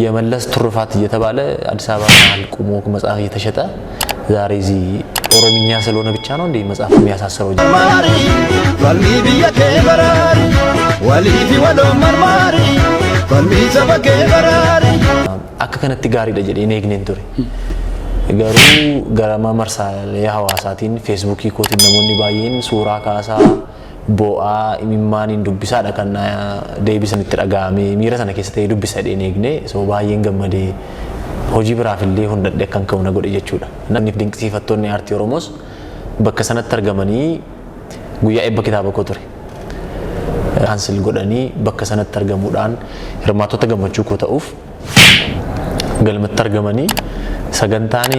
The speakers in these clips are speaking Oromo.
የመለስ ትሩፋት እየተባለ አዲስ አበባ መሀል ቁሞ መጽሐፍ እየተሸጠ ዛሬ እዚህ ኦሮምኛ ስለሆነ ብቻ ነው እንዴ መጽሐፍ የሚያሳስረው? Marmari, falmii biyya kee baraari, walii fi waloon marmaari, falmii saba kee baraari. Akka kanatti gaariidha jedhee hin eegneen ture. Garuu garama marsaalee hawaasaatiin Feesbuukii kootiin namoonni baay'een suuraa kaasaa boo'aa imimmaaniin dubbisaadha kan deebisan itti dhaga'ame. Miira sana keessa ta'ee dubbisa jedhee hin eegne. So baay'een gammadee hojii biraaf illee hundadhe akkan ka'u na godhe jechuudha. Namni dinqisiifattoonni aartii Oromoos bakka sanatti argamanii guyyaa eebba kitaaba koo ture. Cancel godhanii bakka sanatti argamuudhaan hirmaattota gammachuu koo ta'uuf galmatti argamanii sagantaan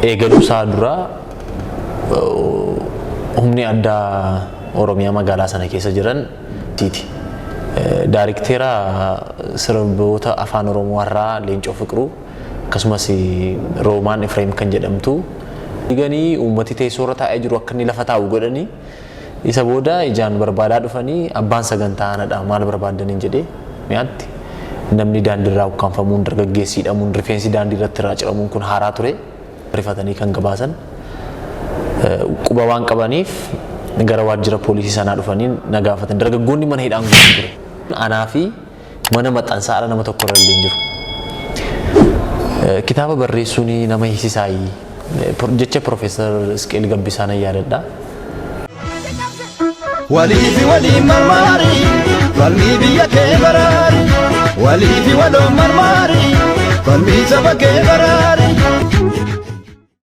eegaluu isaa dura humni addaa Oromiyaa magaalaa sana keessa jiran tiiti. Daarikteera sirboota afaan Oromoo har'aa Leencoo Fiqiruu akkasumas Roomaan Ifreem kan jedhamtu ganii uummati teessoo irra taa'ee jiru akka inni lafa taa'u godhanii isa booda ijaan barbaadaa dhufanii abbaan sagantaa anadha, maal barbaadaniin jedhee mi'aatti namni daandiirraa ukkaanfamuun, dargaggeessi hidhamuun, rifeensi daandii irratti irraa ciramuun kun haaraa ture. Rifatanii kan gabaasan quba waan qabaniif gara waajjira poolisii sanaa dhufanii na gaafatan. Dargaggoonni mana hidhaan guutuu ture. Anaa fi mana maxxansaa ala nama tokko irra illee hin jiru. Kitaaba barreessuun nama hiisisaayi jecha Profeesar Isqeel Gabbisaa nan yaadadha. Walii fi waliin marmaari, falmii biyya kee baraari, walii fi waloon marmaari, falmii saba kee baraari.